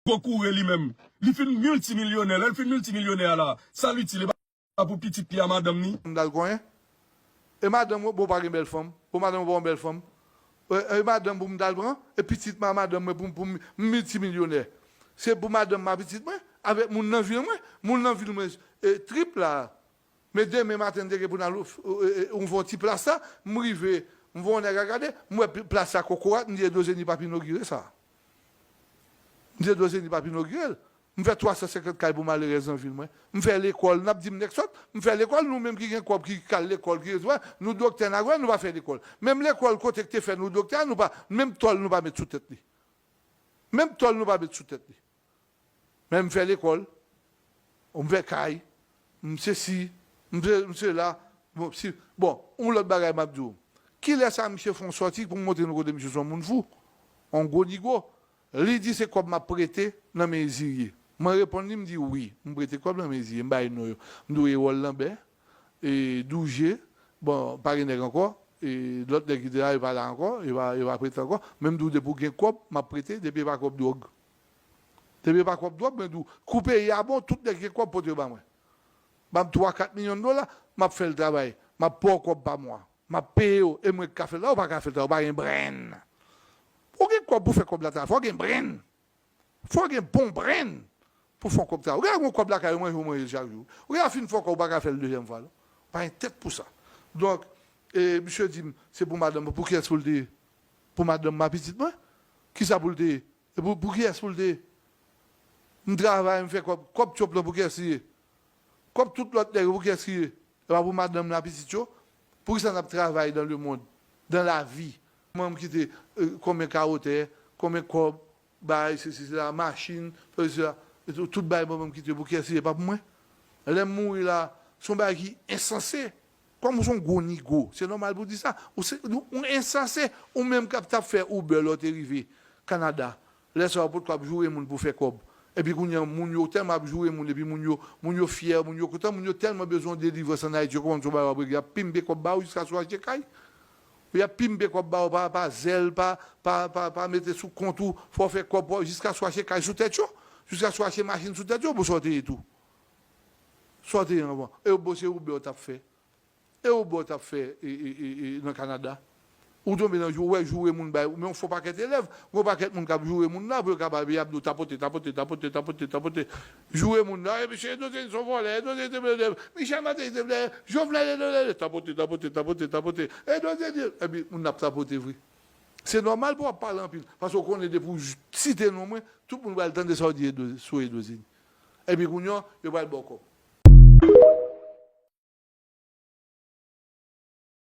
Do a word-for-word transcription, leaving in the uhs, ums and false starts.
Gwo koure li menm. Li fin miltimilyonè. Lè l fin miltimilyonè a la, sa l itil? E pa pou pitit li a madanm ni? M dal konyen. E madanm ou, bon, pa gen bèl fanm. Bon, madanm ou pa yon bèl fanm. E, e madanm pou m dal pran. E pitit ma madanm mwen pou, pou m miltimilyonè. Se pou madanm ma pitit mwen, avèk moun nan vil mwen. Moun nan vil mwen, e, trip la. Men demen maten, m te gen pou n al ou, ou, ou, ou fè yon ti plas la, m rive, m voye yon nèg al gade, m wè pi- plas la kokorat, m di Edozeni p ap inogire sa. M di Edozeni p ap inogire l. M fè twa san senkant kay pou malerèz nan vil mwen. M fè lekòl, n ap di m nèg sòt, m fè lekòl, nou menm ki gen kòb, ki k al lekòl, ki retwè, nou doktè n a wè, nou pa fè lekòl. Menm lekòl kote k te fè nou doktè a, nou pa, menm tòl nou pa met sou tèt li. Menm tòl nou pa met sou tèt li. Men m fè lekòl, m fè kay, m sesi, m se, m sela. Bon, si, bon, yon lòt bagay m ap di w. Kilè sa misye fè yon sòti pou m montre nou kote misye se yon moun fou? Yon gwo nigo. Li di se kòb m ap prete nan men Ezirye. Mwen reponn li, m di wi, m prete kòb nan men Ezirye, m bay non yo. M di w Ewòl Lanbè, e, Douje, bon, pa gen nèg ankò, e, lòt nèg ki te la, yo pa la ankò, yo pa, yo pa prete ankò. Men m di w depi w gen kòb, m ap prete, depi e pa kòb dwòg. Depi e pa kòb dwòg, mwen di w, kou peyi a bon, tout nèg gen kòb pote yo ba mwen. Ban m twa, kat milyon dola, m ap fè l travay. M ap ba w kòb pa mwa. M ap peye w, e mwen k ka fè l travay, ou pa ka fè l travay, ou pa gen brenn. Ou gen kòb pou fè kòb la travay, fò w gen brenn. Fò w gen bon brenn pou fè yon kòb travay. Ou gen yon kòb lakay ou, manje, ou manje l chak jou. Ou gen fin fè yon kòb, ou pa ka fè l dezyèm fwa, non. Pa gen tèt pou sa. Donk, e, misye di m, se pou madanm, pou kiyès pou l te ye? Pou madanm m a pitit mwen? Kisa pou l te ye? E pou, pou kiyès pou l te ye? M travay, m fè kòb. Kòb Tchòp lan pou kiyès li ye? Kòb tout lòt nèg yo pou kiyès li ye? E pa pou madanm nan, pitit yo? Poukisa n ap travay dans le monde, dans la vie? Mwen m kite, e, konbyen kawo tè, konbyen kòb, bay, sesi, sela, machin, sesi, sela. E tout, tout bay mwen, mwen m kite pou kiyès li ye? E pa pou mwen? Lè m mouri la, se yon bagay ki ensanse. Kòm ou se yon gwo nigo, se nòmal pou w di sa. Ou se yon ensanse, ou menm k ap t ap fè Uber lè w te rive Kanada. Lè sa yo potko ap joure moun pou fè kòb. Epi kounye a, moun yo tèlman ap joure moun, epi moun yo, moun yo fyè, moun yo kontan, moun yo tèlman bezwen yon delivrans ann Ayiti, yo konprann se yon bagay w ap regle, y ap pimpe kòb ba w jiskaske w achte kay. Y ap pimpe kòb ba w pa, pa zèl, pa, pa, pa, pa mete sou kont ou, fò w fè kòb, fò, jiskaske w achte kay sou tèt yo, jiskaske w achte machin sou tèt yo, bon, sa w te ye tou. Sa w te ye anvan. E yo, bon, se Uber w t ap fè. E Uber w t ap fè, e, e, e, e, nan Kanada. Ou tonbe nan jou, ou wè joure moun bay, men yon fò pakèt elèv, yon pakèt moun k ap joure moun la, pou yo kapab, y ap di w tapote, tapote, tapote, tapote, tapote. Joure moun la, e misye Edozeni se yon vòlè, Edozeni se vòlè, Michel Martelly se vòlè, Jovenel Edozeni, tapote, tapote, tapote, tapote, Edozeni, epi moun ap tapote vre. Se nòmal pou w ap pale anpil, paske w konnen depi w j- site non mwen, tout moun pral tande sa w di Edo- sou Edozeni. Epi kounye a, yo pral ba w kòb.